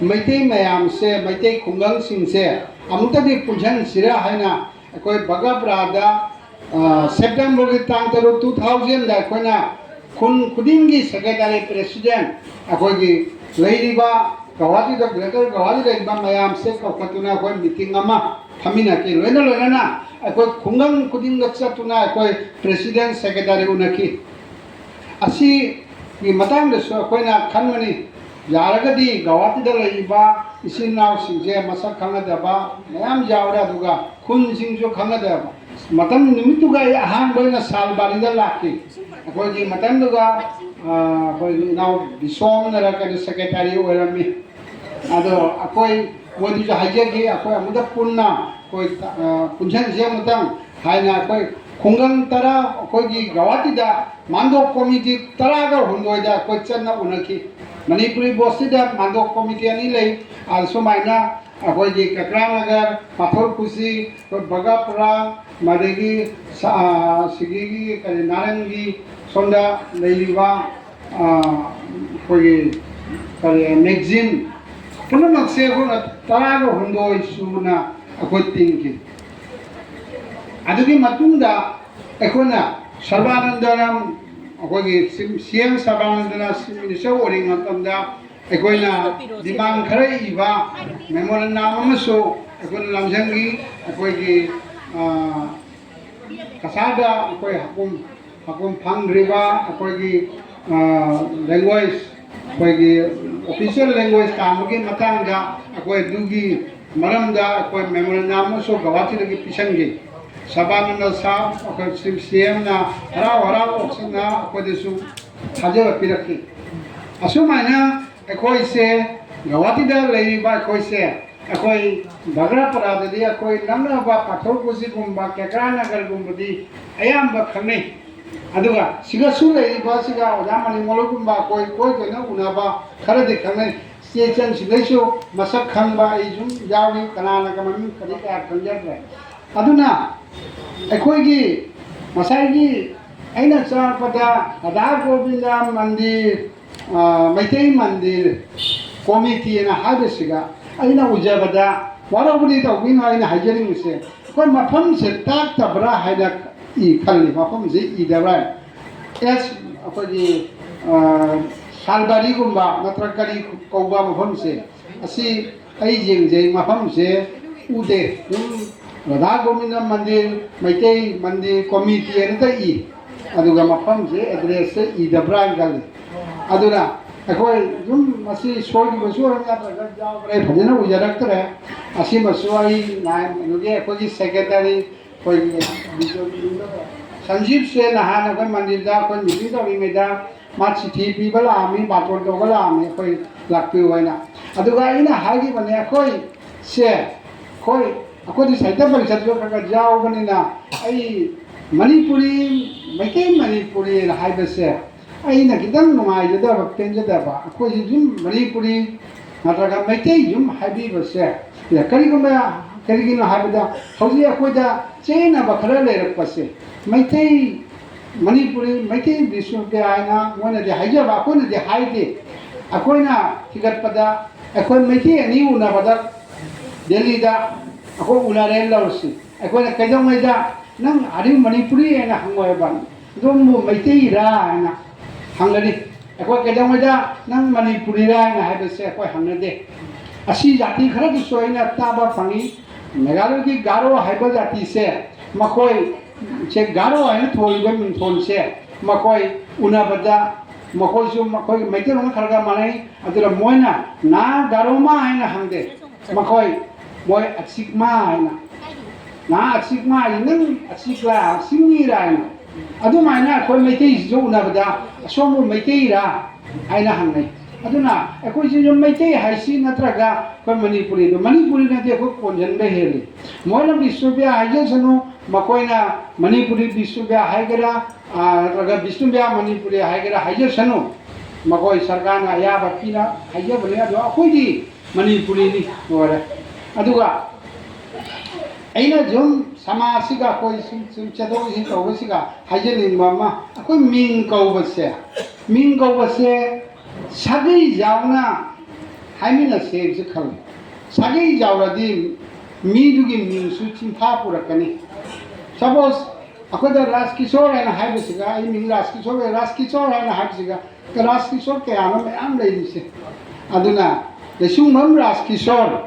ꯃꯩꯇꯩ ꯃꯌꯥꯝꯁꯦ, ꯃꯩꯇꯩ ꯈꯨꯡꯒꯪꯁꯤꯡꯁꯦ ꯑꯃꯨꯛꯇꯗꯤ ꯄꯨꯟꯁꯤꯟꯁꯤꯔꯥ ꯍꯥꯏꯅ ꯑꯩꯈꯣꯏ ꯕꯒꯥꯄꯨꯔꯥꯗ, ꯑ, ꯁꯦꯞꯇꯦꯝꯕꯔꯒꯤ ꯇꯥꯡ ꯇꯔꯨꯛ, two thousand ꯗ ꯑꯩꯈꯣꯏꯅ ꯈꯨꯟ ꯈꯨꯗꯤꯡꯒꯤ ꯁꯦꯀ꯭ꯔꯦꯇꯔꯤ, ꯄ꯭ꯔꯦꯁꯤꯗꯦꯟꯠ, ꯑꯩꯈꯣꯏꯒꯤ ꯂꯩꯔꯤꯕ ꯒꯧꯍꯥꯇꯤꯗ, ꯒ꯭ꯔꯦꯇꯔ ꯒꯧꯍꯥꯇꯤꯗ ꯂꯩꯔꯤꯕ ꯃꯌꯥꯝꯁꯦ ꯀꯧꯈꯠꯇꯨꯅ ꯑꯩꯈꯣꯏ ꯃꯤꯇꯤꯡ ꯑꯃ ꯐꯝꯃꯤꯟꯅꯈꯤ꯫ ꯂꯣꯏꯅ ꯂꯣꯏꯅꯅ ꯑꯩꯈꯣꯏ ꯈꯨꯡꯒꯪ ꯈꯨꯗꯤꯡꯗ ꯆꯠꯇꯨꯅ ꯑꯩꯈꯣꯏ ꯄ꯭ꯔꯦꯁꯤꯗꯦꯟꯠ, ꯁꯦꯀ꯭ꯔꯦꯇꯔꯤ ꯎꯅꯈꯤ꯫ ꯑꯁꯤꯒꯤ ꯃꯇꯥꯡꯗꯁꯨ ꯑꯩꯈꯣꯏꯅ ꯈꯟꯕꯅꯤ, ꯌꯥꯔꯒꯗꯤ ꯒꯧꯍꯥꯇꯤꯗ ꯂꯩꯔꯤꯕ ꯏꯆꯤꯟ ꯏꯅꯥꯎꯁꯤꯡꯁꯦ ꯃꯁꯛ ꯈꯪꯅꯗꯕ ꯃꯌꯥꯝ ꯌꯥꯎꯔꯦ, ꯑꯗꯨꯒ ꯈꯨꯟꯁꯤꯡꯁꯨ ꯈꯪꯅꯗꯕ꯫ ꯃꯇꯝ ꯅꯨꯃꯤꯠꯇꯨꯒ ꯑꯩ ꯑꯍꯥꯟꯕ ꯑꯣꯏꯅ ꯁꯥꯜꯕꯥꯔꯤꯗ ꯂꯥꯛꯈꯤ꯫ ꯑꯩꯈꯣꯏꯒꯤ ꯃꯇꯝꯗꯨꯒ, ꯑ, ꯑꯩꯈꯣꯏꯒꯤ ꯏꯅꯥꯎ ꯕꯤꯁꯣꯝꯅꯔ ꯀꯩꯅꯣ ꯁꯦꯀ꯭ꯔꯦꯇꯔꯤ ꯑꯣꯏꯔꯝꯃꯤ꯫ ꯑꯗꯣ ꯑꯩꯈꯣꯏ ꯃꯣꯏꯗꯨꯁꯨ ꯍꯥꯏꯖꯈꯤ, ꯑꯩꯈꯣꯏ ꯑꯃꯨꯛꯇ ꯄꯨꯟꯅ ꯑꯩꯈꯣꯏ, ꯑ, ꯄꯨꯟꯁꯤꯟꯁꯦ ꯑꯃꯨꯛꯇꯪ ꯍꯥꯏꯅ꯫ ꯑꯩꯈꯣꯏ ꯈꯨꯡꯒꯪ ꯇꯔꯥ, ꯑꯩꯈꯣꯏꯒꯤ ꯒꯧꯍꯥꯇꯤꯗ ꯃꯥꯟꯗꯣꯞ ꯀꯣꯃꯤꯇꯤ ꯇꯔꯥꯒ ꯍꯨꯝꯗꯣꯏꯗ ꯑꯩꯈꯣꯏ ꯆꯠꯅ ꯎꯅꯈꯤ꯫ ꯃꯅꯤꯄꯨꯔꯤ ꯕꯣꯁꯁꯤꯗ ꯃꯥꯟꯗꯣꯞ ꯀꯣꯃꯤꯇꯤ ꯑꯅꯤ ꯂꯩ꯫ ꯑ, ꯁꯨꯃꯥꯏꯅ ꯑꯩꯈꯣꯏꯒꯤ ꯀꯀ꯭ꯔꯥꯅꯒꯔ, ꯄꯥꯊꯣꯔ ꯈꯨꯁꯤ, ꯑꯩꯈꯣꯏ ꯕꯒꯥꯄꯨꯔꯥ, ꯃꯗꯒꯤ ꯁ-, ꯑ, ꯁꯤꯒꯤꯒꯤ ꯀꯔꯤ, ꯅꯥꯔꯪꯒꯤ ꯁꯣꯝꯗ ꯂꯩꯔꯤꯕ, ꯑ, ꯑꯩꯈꯣꯏꯒꯤ ꯀꯔꯤ, ꯃꯦꯒꯖꯤꯟ ꯄꯨꯝꯅꯃꯛꯁꯦ ꯑꯩꯈꯣꯏꯅ ꯇꯔꯥꯒ ꯍꯨꯝꯗꯣꯏ ꯁꯨꯅ ꯑꯩꯈꯣꯏ ꯇꯤꯟꯈꯤ꯫ ꯑꯗꯨꯒꯤ ꯃꯇꯨꯡꯗ ꯑꯩꯈꯣꯏꯅ ꯁꯔꯕꯥꯅꯟꯗꯅ, ꯑꯩꯈꯣꯏꯒꯤ ꯁꯤ-, ꯁꯤ ꯑꯦꯝ ꯁꯔꯕꯥꯅꯟꯗꯅ ꯆꯤꯐ ꯃꯤꯅꯤꯁꯇꯔ ꯑꯣꯏꯔꯤꯉꯩ ꯃꯇꯝꯗ ꯑꯩꯈꯣꯏꯅ ꯗꯤꯃꯥꯟ ꯈꯔ ꯏꯕ ꯃꯦꯃꯣꯔꯦꯟꯗꯝ ꯑꯃꯁꯨ ꯑꯩꯈꯣꯏꯅ ꯂꯝꯖꯤꯡꯈꯤ꯫ ꯑꯩꯈꯣꯏꯒꯤ, ꯑ, ꯀꯁꯥꯗ ꯑꯩꯈꯣꯏ ꯍꯀꯨꯝ, ꯍꯀꯨꯝ ꯐꯪꯗ꯭ꯔꯤꯕ ꯑꯩꯈꯣꯏꯒꯤ, ꯑ, ꯂꯦꯡꯒ꯭ꯋꯦꯖ, ꯑꯩꯈꯣꯏꯒꯤ ꯑꯣꯐꯤꯁꯤꯌꯦꯜ ꯂꯦꯡꯒ꯭ꯋꯦꯖ ꯇꯥꯟꯕꯒꯤ ꯃꯇꯥꯡꯗ ꯑꯩꯈꯣꯏ ꯑꯗꯨꯒꯤ ꯃꯔꯝꯗ ꯑꯩꯈꯣꯏ ꯃꯦꯃꯣꯔꯦꯟꯗꯝ ꯑꯃꯁꯨ ꯒꯧꯍꯥꯇꯤꯗꯒꯤ ꯄꯤꯁꯟꯈꯤ꯫ ꯁꯕꯥꯅꯟꯗ ꯁꯥꯍꯕ, ꯑꯩꯈꯣꯏ ꯁꯤ ꯑꯦꯝꯅ ꯍꯔꯥꯎ ꯍꯔꯥꯎ ꯑꯣꯛꯁꯟꯅ ꯑꯩꯈꯣꯏꯗꯁꯨ ꯊꯥꯖꯕ ꯄꯤꯔꯛꯈꯤ꯫ ꯑꯁꯨꯃꯥꯏꯅ ꯑꯩꯈꯣꯏꯁꯦ ꯒꯧꯍꯥꯇꯤꯗ ꯂꯩꯔꯤꯕ ꯑꯩꯈꯣꯏꯁꯦ, ꯑꯩꯈꯣꯏ ꯚꯒ꯭ꯔꯥꯄꯔꯥꯗꯗꯤ ꯑꯩꯈꯣꯏ ꯅꯛꯅꯕ ꯄꯥꯊꯣꯔ ꯀꯨꯁꯤꯒꯨꯝꯕ, ꯀꯦꯀ꯭ꯔꯥ ꯅꯒꯔꯒꯨꯝꯕꯗꯤ ꯑꯌꯥꯝꯕ ꯈꯪꯅꯩ꯫ ꯑꯗꯨꯒ ꯁꯤꯒꯁꯨ ꯂꯩꯔꯤꯕ ꯁꯤꯒ ꯑꯣꯖꯥ ꯃꯅꯤꯃꯣꯂꯨꯒꯨꯝꯕ ꯑꯩꯈꯣꯏ ꯀꯣꯏ ꯀꯣꯏꯅ ꯎꯅꯕ ꯈꯔꯗꯤ ꯈꯪꯅꯩ꯫ ꯏꯁꯇꯦꯠ ꯆꯟꯁꯤꯗꯩꯁꯨ ꯃꯁꯛ ꯈꯪꯕ ꯑꯩ ꯁꯨꯝ ꯌꯥꯎꯔꯤ, ꯀꯅꯥꯅ ꯀꯃꯥꯏꯅ ꯀꯔꯤ ꯀꯌꯥ ꯈꯪꯖꯗ꯭ꯔꯦ꯫ ꯑꯗꯨꯅ ꯑꯩꯈꯣꯏꯒꯤ ꯉꯁꯥꯏꯒꯤ ꯑꯩꯅ ꯆꯪꯉꯛꯄꯗ ꯔꯥꯙꯥ ꯒꯣꯕꯤꯟꯗ ꯃꯟꯗꯤꯔ, ꯑ, ꯃꯩꯇꯩ ꯃꯟꯗꯤꯔ ꯀꯣꯃꯤꯇꯤꯅ ꯍꯥꯏꯕꯁꯤꯒ ꯑꯩꯅ ꯎꯖꯕꯗ ꯋꯥꯔꯧꯕꯗꯤ ꯇꯧꯕꯤꯅꯣ, ꯑꯩꯅ ꯍꯥꯏꯖꯅꯤꯡꯕꯁꯦ ꯑꯩꯈꯣꯏ ꯃꯐꯝꯁꯦ ꯇꯥꯛꯇꯕ꯭ꯔꯥ ꯍꯥꯏꯅ ꯏ ꯈꯜꯂꯤ, ꯃꯐꯝꯁꯦ ꯏꯗꯕ꯭ꯔꯥ꯫ ꯑꯦꯁ, ꯑꯩꯈꯣꯏꯒꯤ, ꯑ, ꯁꯥꯜꯕꯥꯔꯤꯒꯨꯝꯕ ꯅꯠꯇ꯭ꯔꯒ ꯀꯔꯤ ꯀꯧꯕ ꯃꯐꯝꯁꯦ, ꯑꯁꯤ ꯑꯩ ꯌꯦꯡꯖꯩ, ꯃꯐꯝꯁꯦ ꯎꯗꯦ꯫ ꯑꯗꯨꯝ ꯔꯥꯙꯥ ꯒꯣꯕꯤꯟꯗ ꯃꯟꯗꯤꯔ, ꯃꯩꯇꯩ ꯃꯟꯗꯤꯔ ꯀꯣꯃꯤꯇꯤ ꯑꯅ ꯏ, ꯑꯗꯨꯒ ꯃꯐꯝꯁꯦ ꯑꯦꯗ꯭ꯔꯦꯁꯁꯦ ꯏꯗꯕ꯭ꯔꯥ ꯍꯥꯏꯅ ꯈꯜꯂꯤ꯫ ꯑꯗꯨꯅ ꯑꯩꯈꯣꯏ ꯑꯗꯨꯝ ꯃꯁꯤ ꯁꯣꯏꯈꯤꯕꯁꯨ ꯑꯣꯏꯔꯝ ꯌꯥꯗ꯭ꯔꯒ ꯌꯥꯎꯈ꯭ꯔꯦ, ꯐꯖꯅ ꯎꯖꯔꯛꯇ꯭ꯔꯦ꯫ ꯑꯁꯤꯃꯁꯨ ꯑꯩ ꯅꯍꯥꯟ ꯀꯩꯅꯣꯒꯤ ꯑꯩꯈꯣꯏꯒꯤ ꯁꯦꯀ꯭ꯔꯦꯇꯔꯤ ꯑꯩꯈꯣꯏꯒꯤ ꯁꯟꯖꯤꯞꯁꯦ ꯅꯍꯥꯟ ꯑꯩꯈꯣꯏ ꯃꯟꯗꯤꯔꯗ ꯑꯩꯈꯣꯏ ꯃꯤꯇꯤꯡ ꯇꯧꯔꯤꯉꯩꯗ ꯃꯥ ꯆꯤꯊꯤ ꯄꯤꯕ ꯂꯥꯛꯑꯝꯃꯤ, ꯕꯥꯇꯣꯟ ꯇꯧꯕ ꯂꯥꯛꯑꯝꯃꯤ, ꯑꯩꯈꯣꯏ ꯂꯥꯛꯄꯤꯌꯨ ꯍꯥꯏꯅ꯫ ꯑꯗꯨꯒ ꯑꯩꯅ ꯍꯥꯏꯈꯤꯕꯅꯦ, ꯑꯩꯈꯣꯏꯁꯦ, ꯑꯩꯈꯣꯏ, ꯑꯩꯈꯣꯏꯗꯤ ꯁꯥꯍꯤꯇ꯭ꯌ ꯄꯔꯤꯁꯠꯁꯨ ꯈꯔ ꯈꯔ ꯌꯥꯎꯕꯅꯤꯅ ꯑꯩ ꯃꯅꯤꯄꯨꯔꯤ, ꯃꯩꯇꯩ ꯃꯅꯤꯄꯨꯔꯤ ꯍꯥꯏꯕꯁꯦ ꯑꯩꯅ ꯈꯤꯇꯪ ꯅꯨꯡꯉꯥꯏꯖꯗꯕ, ꯄꯦꯟꯖꯗꯕ, ꯑꯩꯈꯣꯏꯁꯦ ꯁꯨꯝ ꯃꯅꯤꯄꯨꯔꯤ ꯅꯠꯇ꯭ꯔꯒ ꯃꯩꯇꯩ ꯌꯨꯝ ꯍꯥꯏꯕꯤꯕꯁꯦ ꯀꯔꯤꯒꯨꯝꯕ, ꯀꯔꯤꯒꯤꯅꯣ ꯍꯥꯏꯕꯗ ꯍꯧꯖꯤꯛ ꯑꯩꯈꯣꯏꯗ ꯆꯌꯦꯠꯅꯕ ꯈꯔ ꯂꯩꯔꯛꯄꯁꯦ, ꯃꯩꯇꯩ, ꯃꯅꯤꯄꯨꯔꯤ, ꯃꯩꯇꯩ ꯕꯤꯁꯅꯨꯄ꯭ꯔꯤꯌꯥ ꯍꯥꯏꯅ ꯃꯣꯏꯅꯗꯤ ꯍꯥꯏꯖꯕ, ꯑꯩꯈꯣꯏꯅꯗꯤ ꯍꯥꯏꯗꯦ꯫ ꯑꯩꯈꯣꯏꯅ ꯊꯤꯒꯠꯄꯗ ꯑꯩꯈꯣꯏ ꯃꯩꯇꯩ ꯑꯅꯤ ꯎꯅꯕꯗ ꯗꯦꯜꯂꯤꯗ ꯑꯩꯈꯣꯏ ꯎꯅꯔꯦꯅ ꯂꯧꯔꯁꯤ, ꯑꯩꯈꯣꯏꯅ ꯀꯩꯗꯧꯉꯩꯗ "ꯅꯪ, are you Manipuri?" ꯍꯥꯏꯅ ꯍꯪꯉꯣꯏꯕ, "ꯑꯗꯣꯝꯕꯨ ꯃꯩꯇꯩꯔꯥ?" ꯍꯥꯏꯅ ꯍꯪꯒꯅꯤ꯫ ꯑꯩꯈꯣꯏ ꯀꯩꯗꯧꯉꯩꯗ "ꯅꯪ ꯃꯅꯤꯄꯨꯔꯤꯔꯥ?" ꯍꯥꯏꯅ ꯍꯥꯏꯕꯁꯦ ꯑꯩꯈꯣꯏ ꯍꯪꯅꯗꯦ꯫ ꯑꯁꯤ ꯖꯥꯇꯤ ꯈꯔꯗꯁꯨ ꯑꯩꯅ ꯇꯥꯕ ꯐꯪꯉꯤ, ꯃꯦꯘꯥꯂꯌꯒꯤ ꯒꯥꯔꯣ ꯍꯥꯏꯕ ꯖꯥꯇꯤꯁꯦ, ꯃꯈꯣꯏꯁꯦ ꯒꯥꯔꯣ ꯍꯥꯏꯅ ꯊꯣꯜꯂꯤꯕ ꯃꯤꯡꯊꯣꯜꯁꯦ, ꯃꯈꯣꯏ ꯎꯅꯕꯗ ꯃꯈꯣꯏꯁꯨ ꯃꯈꯣꯏꯒꯤ ꯃꯩꯇꯩꯂꯣꯟ ꯈꯔ ꯈꯔ ꯃꯥꯟꯅꯩ꯫ ꯑꯗꯨꯅ ꯃꯣꯏꯅ "ꯅꯥ ꯒꯥꯔꯣꯃꯥ?" ꯍꯥꯏꯅ ꯍꯪꯗꯦ, ꯃꯈꯣꯏ, ꯃꯣꯏ "ꯑꯆꯤꯛꯃꯥ" ꯍꯥꯏꯅ꯫ ꯅꯍꯥꯛ ꯑꯁꯤ ꯃꯥꯒꯤ ꯅꯪ ꯑꯁꯤ ꯀ꯭ꯂꯥꯁ ꯑꯁꯤ ꯃꯤꯔꯥ ꯍꯥꯏꯅ꯫ ꯑꯗꯨꯃꯥꯏꯅ ꯑꯩꯈꯣꯏ ꯃꯩꯇꯩꯁꯤꯁꯨ ꯎꯅꯕꯗ ꯑꯁꯣꯝꯕꯨ ꯃꯩꯇꯩꯔꯥ ꯍꯥꯏꯅ ꯍꯪꯅꯩ꯫ ꯑꯗꯨꯅ ꯑꯩꯈꯣꯏꯁꯤꯁꯨ ꯃꯩꯇꯩ ꯍꯥꯏꯁꯤ ꯅꯠꯇ꯭ꯔꯒ ꯑꯩꯈꯣꯏ ꯃꯅꯤꯄꯨꯔꯤꯗꯣ, ꯃꯅꯤꯄꯨꯔꯤꯅꯗꯤ ꯑꯩꯈꯣꯏ ꯀꯣꯟꯁꯤꯟꯕ ꯍꯦꯜꯂꯤ꯫ ꯃꯣꯏꯅ ꯕꯤꯁꯅꯨꯄ꯭ꯔꯤꯌꯥ ꯍꯥꯏꯖꯁꯅꯨ, ꯃꯈꯣꯏꯅ ꯃꯅꯤꯄꯨꯔꯤ ꯕꯤꯁꯅꯨꯄ꯭ꯔꯤꯌꯥ ꯍꯥꯏꯒꯦꯔꯥ, ꯑꯥ, ꯅꯠꯇ꯭ꯔꯒ ꯕꯤꯁꯅꯨꯄ꯭ꯔꯤꯌꯥ ꯃꯅꯤꯄꯨꯔꯤ ꯍꯥꯏꯒꯦꯔꯥ ꯍꯥꯏꯖꯁꯅꯨ, ꯃꯈꯣꯏ ꯁꯔꯀꯥꯔꯅ ꯑꯌꯥꯕ ꯄꯤꯅ ꯍꯥꯏꯖꯕꯅꯤ꯫ ꯑꯗꯣ ꯑꯩꯈꯣꯏꯗꯤ ꯃꯅꯤꯄꯨꯔꯤꯅꯤ ꯂꯣꯏꯔꯦ꯫ ꯑꯗꯨꯒ ꯑꯩꯅ ꯁꯨꯝ ꯁꯃꯥꯖꯁꯤꯒ ꯑꯩꯈꯣꯏ ꯁꯨꯝ, ꯁꯨꯝ ꯆꯠꯊꯣꯛ ꯆꯠꯁꯤꯟ ꯇꯧꯕꯁꯤꯒ ꯍꯥꯏꯖꯅꯤꯡꯕ ꯑꯃ, ꯑꯩꯈꯣꯏ ꯃꯤꯡ ꯀꯧꯕꯁꯦ, ꯃꯤꯡ ꯀꯧꯕꯁꯦ ꯁꯥꯒꯩ ꯌꯥꯎꯅ ꯍꯥꯏꯃꯤꯟꯅꯁꯦ ꯍꯥꯏꯕꯁꯦ ꯈꯜꯂꯤ꯫ ꯁꯥꯒꯩ ꯌꯥꯎꯔꯗꯤ ꯃꯤꯗꯨꯒꯤ ꯃꯤꯡꯁꯨ ꯆꯤꯟꯐꯥ ꯄꯨꯔꯛꯀꯅꯤ꯫ ꯁꯄꯣꯁ, ꯑꯩꯈꯣꯏꯗ ꯔꯥꯖ ꯀꯤꯁꯣꯔ ꯍꯥꯏꯅ ꯍꯥꯏꯕꯁꯤꯒ, ꯑꯩ ꯃꯤꯡ ꯔꯥꯖ ꯀꯤꯁꯣꯔ, ꯔꯥꯖ ꯀꯤꯁꯣꯔ ꯍꯥꯏꯅ ꯍꯥꯏꯕꯁꯤꯒ, ꯔꯥꯖ ꯀꯤꯁꯣꯔ ꯀꯌꯥꯅꯣ ꯃꯌꯥꯝ ꯂꯩꯔꯤꯁꯦ꯫ ꯑꯗꯨꯅ ꯂꯩꯁꯨꯡꯕꯝ ꯔꯥꯖ ꯀꯤꯁꯣꯔ,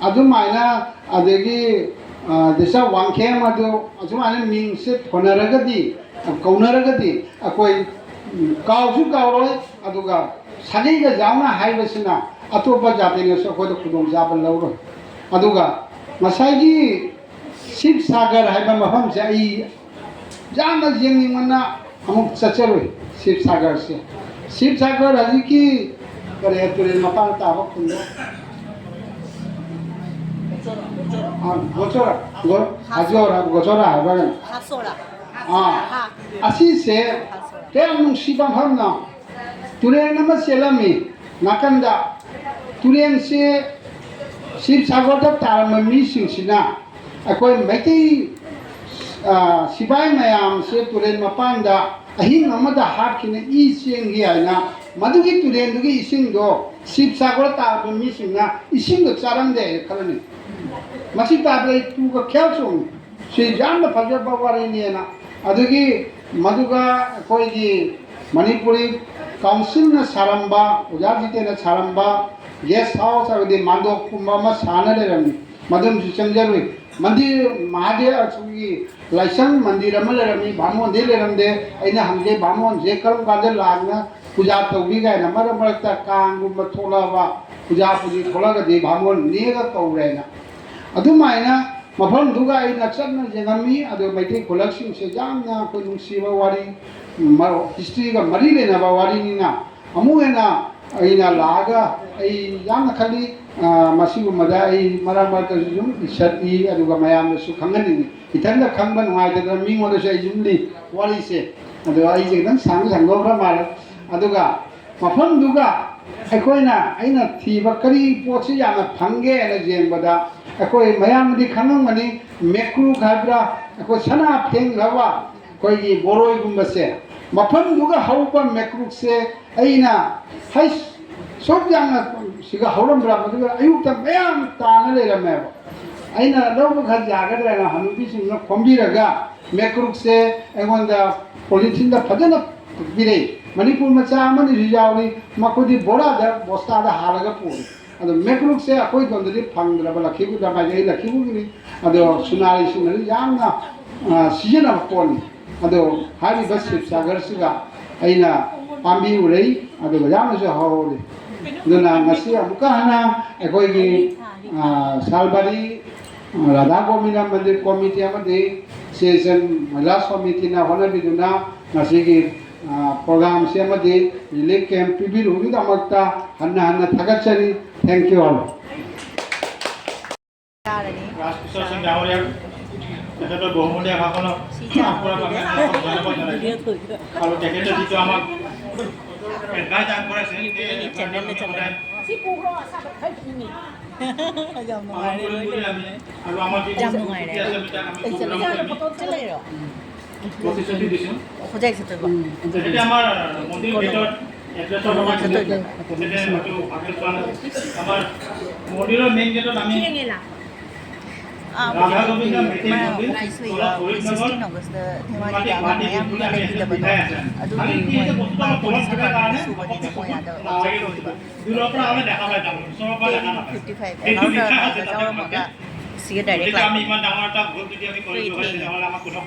ꯑꯗꯨꯃꯥꯏꯅ, ꯑꯗꯒꯤ, ꯑ, ꯗꯤꯁꯥ ꯋꯥꯡꯈꯦꯝ ꯑꯗꯨ ꯑꯁꯨꯃꯥꯏꯅ ꯃꯤꯡꯁꯦ ꯊꯣꯟꯅꯔꯒꯗꯤ, ꯀꯧꯅꯔꯒꯗꯤ ꯑꯩꯈꯣꯏ, ꯎꯝ, ꯀꯥꯎꯁꯨ ꯀꯥꯎꯔꯣꯏ꯫ ꯑꯗꯨꯒ ꯁꯥꯒꯩꯒ ꯌꯥꯎꯅ ꯍꯥꯏꯕꯁꯤꯅ ꯑꯇꯣꯞꯄ ꯖꯥꯇꯤꯅꯁꯨ ꯑꯩꯈꯣꯏꯗ ꯈꯨꯗꯣꯡꯆꯥꯕ ꯂꯧꯔꯣꯏ꯫ ꯑꯗꯨꯒ ꯉꯁꯥꯏꯒꯤ ꯁꯤꯕ ꯁꯥꯒꯔ ꯍꯥꯏꯕ ꯃꯐꯝꯁꯦ ꯑꯩ ꯌꯥꯝꯅ ꯌꯦꯡꯅꯤꯡꯕꯅ ꯑꯃꯨꯛ ꯆꯠꯆꯔꯨꯏ꯫ ꯁꯤꯕ ꯁꯥꯒꯔꯁꯦ, ꯁꯤꯕ ꯁꯥꯒꯔ ꯍꯧꯖꯤꯛꯀꯤ ꯀꯔꯤ ꯇꯨꯔꯦꯜ ꯃꯄꯥꯟ ꯇꯥꯕ ꯈꯨꯟꯗꯣ? ꯑꯥ, ꯒꯣꯆꯣꯔꯥ, ꯒꯣ-, ꯍꯥꯖꯣꯔ ꯍꯥꯏꯕ, ꯒꯣꯆꯣꯔꯥ ꯍꯥꯏꯕ꯭ꯔꯥ ꯀꯩꯅꯣ? ꯍꯥꯁꯣꯔꯥ꯫ ꯑꯥ, ꯍꯥ꯫ ꯑꯁꯤꯁꯦ ꯀꯌꯥꯝ ꯅꯨꯡꯁꯤꯕ ꯃꯐꯝꯅꯣ꯫ ꯇꯨꯔꯦꯜ ꯑꯃ ꯆꯦꯜꯂꯝꯃꯤ ꯅꯥꯀꯟꯗ꯫ ꯇꯨꯔꯦꯜꯁꯦ ꯁꯤꯕ ꯁꯥꯒꯔꯗ ꯇꯥꯔꯝꯕ ꯃꯤꯁꯤꯡꯁꯤꯅ ꯑꯩꯈꯣꯏ ꯃꯩꯇꯩ, ꯑ, ꯁꯤꯐꯥꯏ ꯃꯌꯥꯝꯁꯦ ꯇꯨꯔꯦꯜ ꯃꯄꯥꯟꯗ ꯑꯍꯤꯡ ꯑꯃꯗ ꯍꯥꯠꯈꯤꯅ ꯏ ꯆꯦꯟꯈꯤ ꯍꯥꯏꯅ, ꯃꯗꯨꯒꯤ ꯇꯨꯔꯦꯜꯗꯨꯒꯤ ꯏꯁꯤꯡꯗꯣ ꯁꯤꯕ ꯁꯥꯒꯔ ꯇꯥꯔꯕ ꯃꯤꯁꯤꯡꯅ ꯏꯁꯤꯡꯗꯣ ꯆꯥꯔꯝꯗꯦ ꯍꯥꯏꯅ ꯈꯜꯂꯅꯤ꯫ ꯃꯁꯤ ꯇꯥꯕꯗ ꯑꯩ ꯇꯨꯒ ꯈꯦꯜ ꯆꯣꯡꯉꯤ꯫ ꯁꯤ ꯌꯥꯝꯅ ꯐꯖꯕ ꯋꯥꯔꯤꯅꯦꯅ꯫ ꯑꯗꯨꯒꯤ ꯃꯗꯨꯒ ꯑꯩꯈꯣꯏꯒꯤ ꯃꯅꯤꯄꯨꯔꯤ ꯀꯥꯎꯟꯁꯤꯜꯅ ꯁꯥꯔꯝꯕ, ꯑꯣꯖꯥ ꯖꯤꯇꯦꯟꯅ ꯁꯥꯔꯝꯕ ꯒꯦꯁ ꯍꯥꯎꯁ ꯍꯥꯏꯕꯗꯤ ꯃꯥꯟꯗꯣꯞꯀꯨꯝꯕ ꯑꯃ ꯁꯥꯅ ꯂꯩꯔꯝꯃꯤ꯫ ꯃꯗꯨꯝꯁꯨ ꯆꯪꯖꯔꯨꯏ꯫ ꯃꯟꯗꯤꯔ ꯃꯍꯥꯗꯦꯕ ꯑꯩꯈꯣꯏꯒꯤ ꯂꯥꯏꯁꯪ ꯃꯟꯗꯤꯔ ꯑꯃ ꯂꯩꯔꯝꯃꯤ, ꯕꯥꯃꯣꯟꯗꯤ ꯂꯩꯔꯝꯗꯦ꯫ ꯑꯩꯅ ꯍꯪꯖꯩ, "ꯕꯥꯃꯣꯟꯁꯦ ꯀꯔꯝ ꯀꯥꯟꯗ ꯂꯥꯛꯅ ꯄꯨꯖꯥ ꯇꯧꯕꯤ?" ꯀꯥꯏꯅ꯫ ꯃꯔꯛ ꯃꯔꯛꯇ ꯀꯥꯡꯒꯨꯝꯕ ꯊꯣꯛꯂꯛꯑꯕ, ꯄꯨꯖꯥ ꯄꯨꯖꯤ ꯊꯣꯛꯂꯛꯑꯒꯗꯤ ꯕꯥꯃꯣꯟ ꯅꯦꯛꯑꯒ ꯀꯧꯔꯦꯅ꯫ ꯑꯗꯨꯃꯥꯏꯅ ꯃꯐꯝꯗꯨꯒ ꯑꯩꯅ ꯆꯠꯅ ꯌꯦꯡꯉꯝꯃꯤ꯫ ꯑꯗꯨ ꯃꯩꯇꯩ ꯈꯨꯜꯂꯛꯁꯤꯡꯁꯦ ꯌꯥꯝꯅ ꯑꯩꯈꯣꯏ ꯅꯨꯡꯁꯤꯕ ꯋꯥꯔꯤ, ꯃꯔ-, ꯍꯤꯁꯇ꯭ꯔꯤꯒ ꯃꯔꯤ ꯂꯩꯅꯕ ꯋꯥꯔꯤꯅꯤꯅ, ꯑꯃꯨꯛ ꯍꯦꯟꯅ ꯑꯩꯅ ꯂꯥꯛꯑꯒ ꯑꯩ ꯌꯥꯝꯅ ꯈꯜꯂꯤ꯫ ꯑ, ꯃꯁꯤꯒꯨꯝꯕꯗ ꯑꯩ ꯃꯔꯛ ꯃꯔꯛꯇꯁꯨ ꯁꯨꯝ ꯏꯁꯠ ꯏ, ꯑꯗꯨꯒ ꯃꯌꯥꯝꯗꯁꯨ ꯈꯪꯍꯟꯅꯤꯡꯉꯤ꯫ ꯏꯊꯟꯇ ꯈꯪꯕ ꯅꯨꯡꯉꯥꯏꯇꯗꯅ ꯃꯤꯉꯣꯟꯗꯁꯨ ꯑꯩ ꯁꯨꯝ ꯂꯤ ꯋꯥꯔꯤꯁꯦ꯫ ꯑꯗꯣ ꯑꯩꯁꯦ ꯈꯤꯇꯪ ꯁꯥꯡ ꯁꯥꯡꯗꯣꯛꯈ꯭ꯔ ꯃꯥꯜꯂꯦ꯫ ꯑꯗꯨꯒ ꯃꯐꯝꯗꯨꯒ ꯑꯩꯈꯣꯏꯅ, ꯑꯩꯅ ꯊꯤꯕ ꯀꯔꯤ ꯄꯣꯠꯁꯤ ꯌꯥꯝꯅ ꯐꯪꯒꯦ ꯍꯥꯏꯅ ꯌꯦꯡꯕꯗ, ꯑꯩꯈꯣꯏ ꯃꯌꯥꯝꯗꯤ ꯈꯪꯉꯝꯒꯅꯤ, ꯃꯦꯀ꯭ꯔꯨꯛ ꯍꯥꯏꯕ꯭ꯔꯥ, ꯑꯩꯈꯣꯏ ꯁꯅꯥ ꯐꯦꯡꯅꯕ ꯑꯩꯈꯣꯏꯒꯤ ꯕꯣꯔꯣꯏꯒꯨꯝꯕꯁꯦ, ꯃꯐꯝꯗꯨꯒ ꯍꯧꯕ ꯃꯦꯀ꯭ꯔꯨꯛꯁꯦ ꯑꯩꯅ, ꯍꯩꯁ, ꯁꯨꯛ ꯌꯥꯝꯅ ꯁꯤꯒ ꯍꯧꯔꯝꯕ꯭ꯔꯥ? ꯃꯗꯨꯒ ꯑꯌꯨꯛꯇ ꯃꯌꯥꯝ ꯇꯥꯅ ꯂꯩꯔꯝꯃꯦꯕ꯫ ꯑꯩꯅ ꯂꯧꯕ ꯈꯔ ꯌꯥꯒꯗ꯭ꯔꯥꯅ ꯍꯅꯨꯕꯤꯁꯤꯡꯅ ꯈꯣꯝꯕꯤꯔꯒ ꯃꯦꯀ꯭ꯔꯨꯛꯁꯦ ꯑꯩꯉꯣꯟꯗ ꯄꯣꯂꯤꯊꯤꯟꯗ ꯐꯖꯅ ꯄꯤꯔꯛꯏ꯫ ꯃꯅꯤꯄꯨꯔ ꯃꯆꯥ ꯑꯃꯅꯤꯁꯨ ꯌꯥꯎꯔꯤ, ꯃꯈꯣꯏꯗꯤ ꯕꯣꯔꯥꯗ, ꯕꯣꯁꯇꯥꯗ ꯍꯥꯜꯂꯒ ꯄꯨꯔꯤ꯫ ꯑꯗꯣ ꯃꯦꯀ꯭ꯔꯨꯛꯁꯦ ꯑꯩꯈꯣꯏ ꯂꯣꯝꯗꯗꯤ ꯐꯪꯗ꯭ꯔꯕ, ꯂꯛꯈꯤꯕꯨ ꯂꯝꯃꯥꯏꯗꯤ ꯑꯩ ꯂꯛꯈꯤꯕꯨꯒꯤꯅꯤ꯫ ꯑꯗꯣ ꯁꯨꯅꯥꯔꯤꯁꯤꯡꯅꯗꯤ ꯌꯥꯝꯅ, ꯑ, ꯁꯤꯖꯤꯟꯅꯕ ꯄꯣꯠꯅꯤ꯫ ꯑꯗꯣ ꯍꯥꯏꯔꯤꯕ ꯁꯤꯕ ꯁꯥꯒꯔꯁꯤꯒ ꯑꯩꯅ ꯄꯥꯝꯕꯤ ꯎꯔꯩ, ꯑꯗꯨꯒ ꯌꯥꯝꯅꯁꯨ ꯍꯧꯍꯧꯔꯤ꯫ ꯑꯗꯨꯅ ꯉꯁꯤ ꯑꯃꯨꯛꯀ ꯍꯟꯅ ꯑꯩꯈꯣꯏꯒꯤ, ꯑ, ꯁꯥꯜꯕꯥꯔꯤ, ꯑ, ꯔꯥꯙꯥ ꯒꯣꯕꯤꯟꯗ ꯃꯟꯗꯤꯔ ꯀꯣꯃꯤꯇꯤ ꯑꯃꯗꯤ ꯁꯤꯁꯟ ꯃꯍꯤꯂꯥ ꯁꯣꯃꯤꯇꯤꯅ ꯍꯣꯠꯅꯕꯤꯗꯨꯅ ꯉꯁꯤꯒꯤ, ꯑ, ꯄ꯭ꯔꯣꯒ꯭ꯔꯥꯝꯁꯤ ꯑꯃꯗꯤ ꯔꯤꯂꯤꯐ ꯀꯦꯝꯞ ꯄꯤꯕꯤꯔꯨꯕꯒꯤꯗꯃꯛꯇ ꯍꯟꯅ ꯍꯟꯅ ꯊꯥꯒꯠꯆꯔꯤ꯫ Thank you all. ꯆꯥꯔꯅꯤ꯫ ৰাজকিশোৰ সিং ডাঙৰীয়াক তেখেতৰ বহুমূলীয়া ভাষণক সি চা আগবঢ়োৱাৰ বাবে আপোনাক ধন্যবাদ জনাইছোঁ। ভিডিঅ' কৰি দিব। আৰু তেখেতে যিটো আমাক এডভাইচ আগবঢ়াইছে, সেই এডভাইচ অনুসৰি ꯌꯥꯝ ꯅꯨꯡꯉꯥꯏꯔꯦ, ꯂꯣꯏ ꯂꯩꯔꯝꯃꯦ। ꯌꯥꯝ ꯅꯨꯡꯉꯥꯏꯔꯦ, ꯂꯣꯏ ꯂꯩꯔꯝꯃꯦ꯫ ꯆꯠꯂꯒꯦꯔꯣ? ꯄ꯭ꯔতিশ্ৰুতি দিছোঁ। ꯍꯧꯖꯤꯛ ꯆꯠꯇꯣꯏꯕ꯫ ꯎꯝ, ꯑꯗꯨꯗꯤ ꯁꯤꯗꯤ আমাৰ মন্দিৰ গেটত এড্ৰেছৰ কথা কৈছোঁ, তেখেতে হয়তো ভালকৈ চোৱা নাছিল। আমাৰ মন্দিৰৰ মেইন গেটত আমি ꯑꯥ, ꯔꯥধা গোবিন্দ মেইন ꯃꯦꯇꯩ ꯃꯟꯗꯤৰ, অꯐꯤꯁ ꯂꯩꯕ ꯇꯂপ ꯍꯔꯤꯠ নগৰ, ꯁꯤꯛꯁꯇꯤꯟ ꯑꯣꯒꯁꯇ ꯙꯦꯃꯥꯂꯤꯒ ꯃꯥꯇꯤ, ꯑꯉꯥꯡ ꯃꯥꯇꯤ ꯃꯌꯥꯝ ꯄꯨꯈ꯭ꯔꯤ ꯂꯦꯞꯄꯤꯗꯕꯗꯣ, ꯃꯦইন আছে। আমি ꯑꯗꯨꯒꯤ কি হৈছে ꯃꯣꯏ বস্তুটো ꯃꯥ ꯇলপ ꯄꯨꯂꯤꯁ ꯊকাৰ কাৰণে ডিপাৰ্টমেণ্ট ꯊোৱা থোৱা হৈছে। ꯊꯣꯛꯏꯕ দূৰৰ পৰা হ'লে দেখা পায়, তাৰমানে ওচৰৰ পৰা দেখা নাপায়। ফিফটি ফাইভ সেইটো লিখা আছে এঘাৰটা তাতে বজাত ভালকে। ছিগা ডাইৰেক্ট গতিকে আমি ইমান ডাঙৰ এটা ভুল যদি আমি কৰি পেলাইছোঁ, তেনেহ'লে আমাক কোনেও